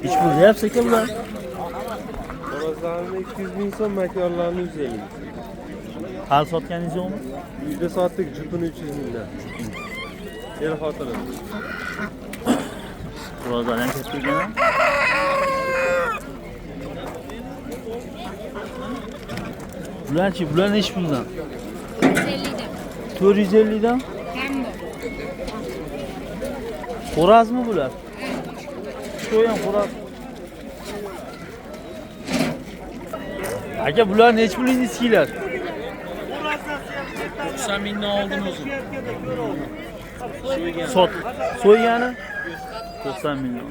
Nechi pul deyapsiz aka bular? Xo'rozlarni 200 ming so'm, makyorlarni 150 ming. Hali sotganingiz yo'qmi? Uyda sotdik, jupini 300 mingdan. Er xotini. Xo'rozlar ham katta ekan. Bularchi, bular nechi puldan? 450'dan. 450 dan? Kam bu. Xo'rozmi bular? Shu ham xo'roz. Aka, bular nechi pul ingichkilar? 90 mingdan oldim o'zim. Sot. So'ygani 90 million.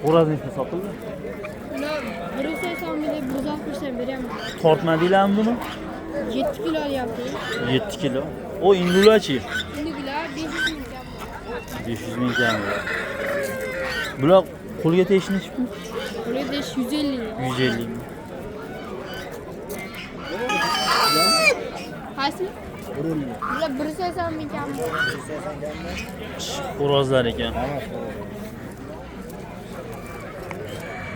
Xo'roz nechi pul sotildi? Ular 180 mingdan 160 dan beryapman. Tortmadinglarmi buni? 7 kilo olyapti. 7 kilo. O indularchi? Indigilar 500 ming kam. 500 ming kam. Bular qo'lga tegishi nechi pul? Ular 150. 150 ming. Qaysi? Bular 180 ming kam. Xo'rozlar ekan.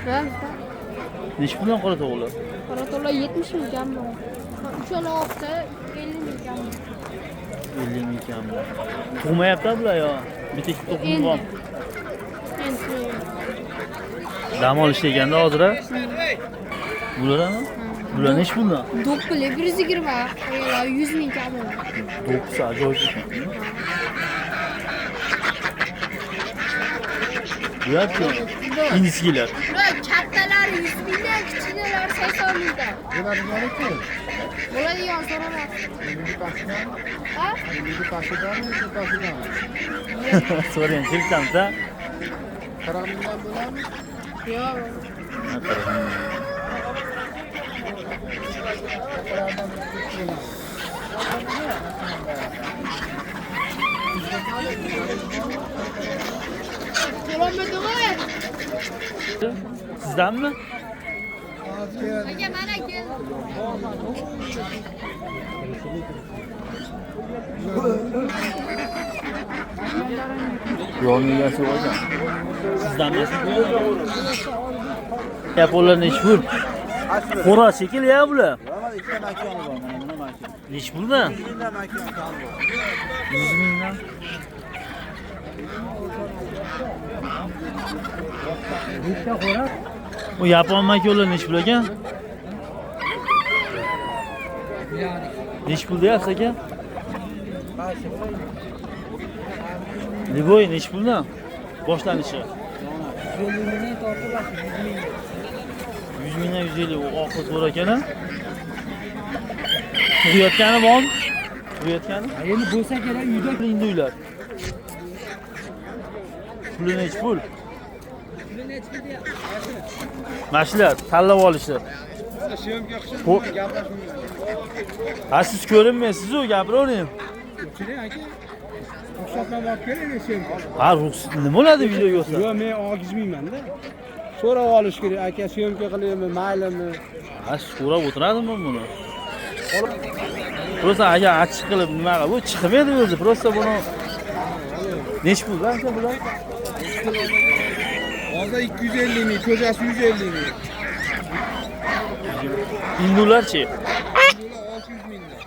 Bilasizmi? Nechi puldan qora to'g'rilar? Qarato'lar 70 ming kam. Uchala olsa 50 ming kam. 50 ming kam. Tug'mayapti bular yo? Bitta ikkita tuxumi bor. Endi. Dam olish deganda hozir a? Bular ham? Bular nechi puldan? Do'ppili 120, ular 100 ming kam. Do'ppisi ajoyib ekan. Bular-chi? Ingichkalar. Bular kattalari 100 mingdan, kichkinalari 80 mingdan. Bo'ladiganiki, Bo'ladigan so'ramas. endi pastdan, Ha? endi pastidanmi, tepasidanmi? So'rang, chilkamda. 40 mingdan bo'ladimi? Yo'q. To'lanmadimi? Sizdanmi? Aka, mana keldi. Yo'q, egasi yo'q ekan. Sizdan emasmi? Yaponlar nechi pul? Xo'roz shekilli ya bular. Ikkita makoni bor, mana buni makon. Nechi puldan? 100 mingdan makon kam bor. 100 mingdan. Bu yapon makonlar nechi pul ekan? Nechi pul deyapsiz aka? Liboy nechi puldan? Boshlanishi. 150 mingdan tortib 100 ming. 100 mingdan 150 u oqi zo'r ekan a? Tug'ayotgani bormi? Tug'ayotgani? Endi bo'lsa kerak uyda. Endi uylar. Puli nechi pul? Mana shular tanlab olishdi. Ha, siz ko'rinmaysiz-u, gapiravering. Ruxsatnoma olib keling syomka. Ha, ruxsat nima bo'ladi video yo'qsa? Yo'q, men olgizmayman-da. So'rab olish kerak, aka syomka qilaymi, maylimi? Ha, so'rab o'tiradimi buni? Просто aka achchiq qilib nima qilib, bu chiqmaydi o'zi, просто buni nechi pul aka bular? Hozir 250 ming, ko'zasi 150 ming. Hindularchi? Bular 600 mingdan.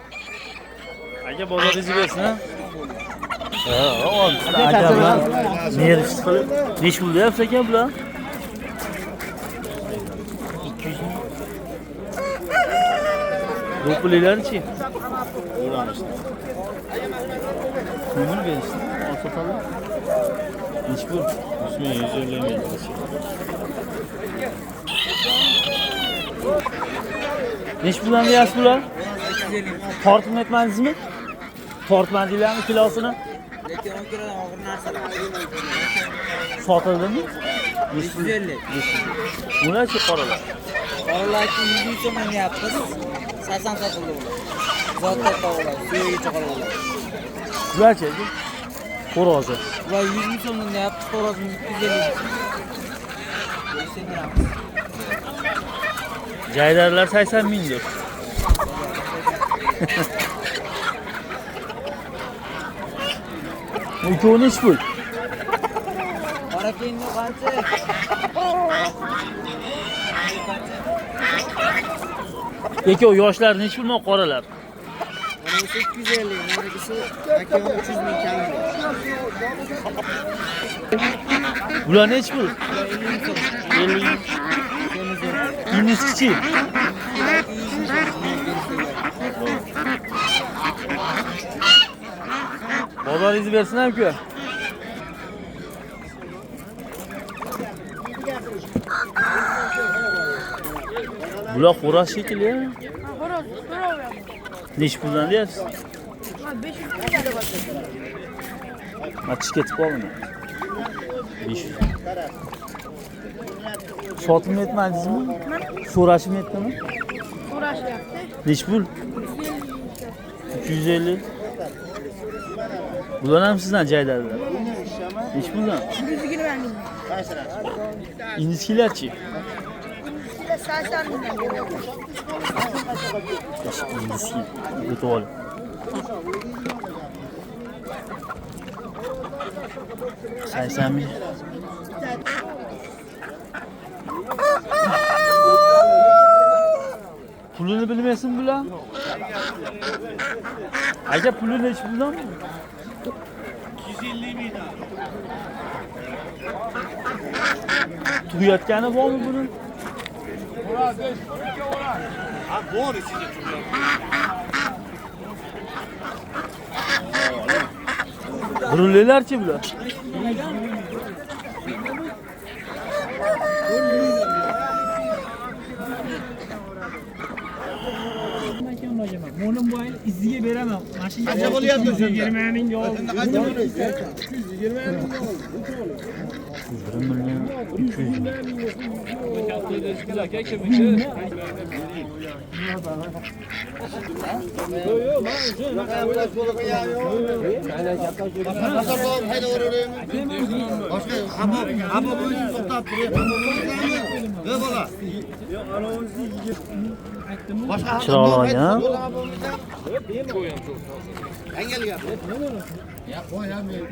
Aka bozoringizni bersin, ha? Ha, aka bilan nervsiz qilib, nechi pul deyapsiz aka bular? 200 ming. Do'ppiliklarchi? Ko'ngil berishdi, olsa. Nechi pul? 100 ming, 150 ming. Nechi puldan deyapsiz bular? Tortib aytmadingizmi? Tortmadinglarmi kilosini? Lekin 10 kilodan og'ir narsalar. Sotildimi? 550. Bularchi qoralar? Qoralar 100 so'mdan deyapmiz. 80 sotildi bular. Zot katta bo'ladi, suyagicha qolalar. Bularchi aka? Xo'rozi. Bular 100 ming so'mdan deyapmiz, xo'rozimiz 250 ming. Bo'lsa beramiz. Jaydarlar 80 mingdir. Bu ikkovi nechi pul? Qora kiyimli qancha? Ikkovi yoshlar nechi pul, qoralar? Bunisi 250, narigisi aka 300 ming kam. Bular nechi pul? 50 ming. Ingichkichi. Bozoringizni bersin aka. Bular xo'roz shekilli. Xo'roz, xo'roz. Nechi puldan deyapsiz? 500 Ma tish ketib qoldimi? 500. Sotilma etmadingizmi? So'rashim etdimi? So'rashyapti. Nechi pul? 350. Bular ham sizdan jaydarlar. Nechi puldan? 120 ming. Ingichkalarchi? Ingichkalar 80 mingdan. Ingichka o'tib olib. 80 ming. Pulini bilmaysin bular? Aka puli nechi puldan? 250 mingdan. Tug'ayotgani bormi buni? Ha, bor ichida tug'yapti. Burulilarchi bular? Iziga beraman. Mashina qancha bo'lyapti o'shanda? 20 ming oldi. Qancha bo'lyapti? 220 ming oldi. 1 million 200 ming. Chiroyli olgan.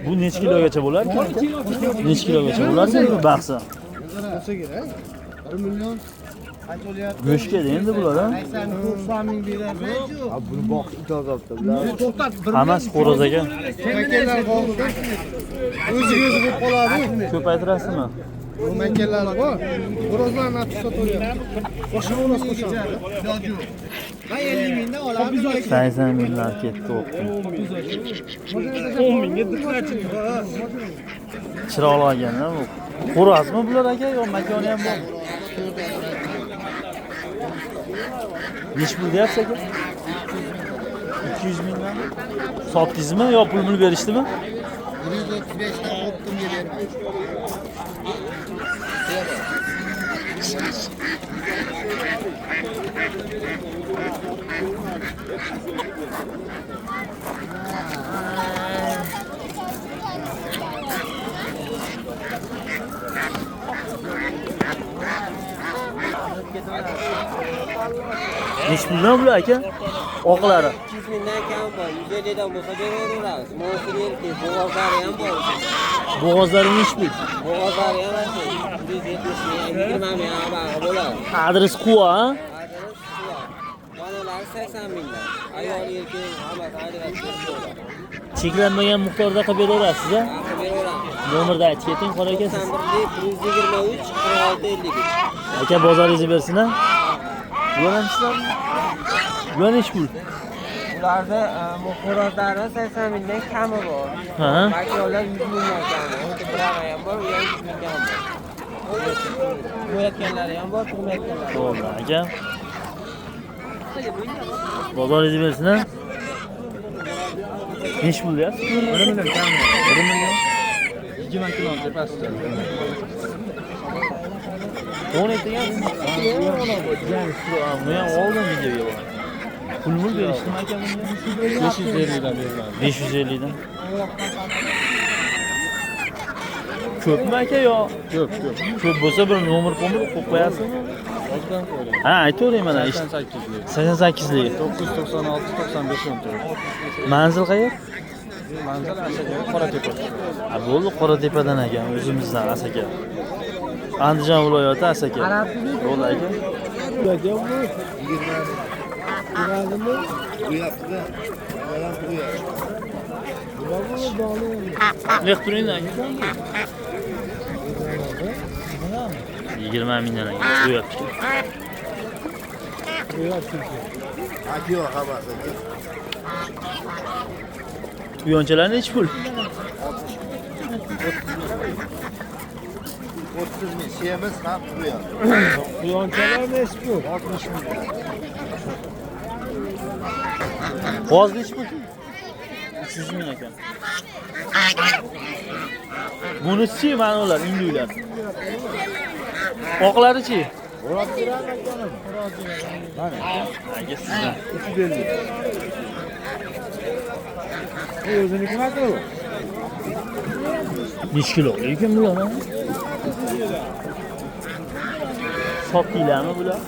Bu necha kilogacha bo'lar ekan? Necha kilogacha bo'lar ekan bu baxsa? Bo'lsa kerak. 1 million qancha bo'lyapti? Go'shtga endi bular ha? 80 ming berasiz. Ha, buni boq ijozatda bular. To'xtat, Hammasi xo'roz ekan. O'ziga o'zi bo'lib qoladi. Ko'paytirasizmi? Bu makallar bor. Xo'rozlarni atib sotaveryapti. Qo'shib xo'roz qo'shamiz. Men 50 mingdan olaman. 80 minglar ketdi o'qdi. 10 mingga diqqat. Chiroyli olganlar bu. Xo'rozmi bular aka yo makoni ham bormi? Nechi pul deyapsiz aka? 200 mingdan. Sotdingizmi yo pul berishdimi? 135 dan optimga bermaydi. Nechi puldan bular aka? Oqlari. 200 mingdan kam bor, 150 dan bo'lsa beraveramiz. Mo'sir erkak, bo'g'ozlari ham bor. Bo'g'ozlari nechi pul? Bo'g'ozlari ham 170 ming, 20 ming bag'i bo'ladi. Adres Quva, ha? Adres Quva. Bolalari 80 mingdan. Ayol, erkak, hammasi ayrıca bo'ladi. Cheklanmagan miqdorda qilib beraverasiz, ha? Qilib beraveramiz. Nomerda aytib keting, qora aka siz. 91 123 46 53. Aka bozoringizni bersin, ha? Bular ham sizlarmi? Bular nechi pul? Ularda bu xo'rozlari 80 mingdan kami bor. Ha. Makonlar 100 mingdan kami. O'ta birama ham bor, u ham 100 mingdan bor. Tug'mayotganlari ham bor, tug'mayotganlari. To'g'ri aka. Bozoringizni bersin, ha? Nechi pul deyapsiz? 1 million kami. 1 million. 20 kiloni tepasida. O'n aytgan. Bu ham oldim videoga bor. Pul berishdimi aka bunga? 550 dan beriladi. 550 dan. Ko'pmi aka yo? Ko'p, ko'p. Ko'p bo'lsa bir nomer pomir qo'yib qo'yasizmi? Ha, aytavering mana. 88lik. 88lik. 996 95 14. Manzil qayer? Manzil Asaka, Qoratepa. Ha, bo'ldi, Qoratepadan ekan, o'zimizdan Asaka. Andijon viloyati Asaka. Bo'ldi aka. Nech turing aka? 20 mingdan aka, qo'yapti. Quyonchalar nechi pul? 30 ming semiz ham quyon. Quyonchalar nechi pul? 60 ming. G'oz nechi pul? 300 ming ekan. Bunisi-chi, mana ular, induylar. Oqlari-chi? Aka sizdan. 350. Bu o'ziniki emas u. Nechi kilo ekan bular? Sotdinglarmi bular?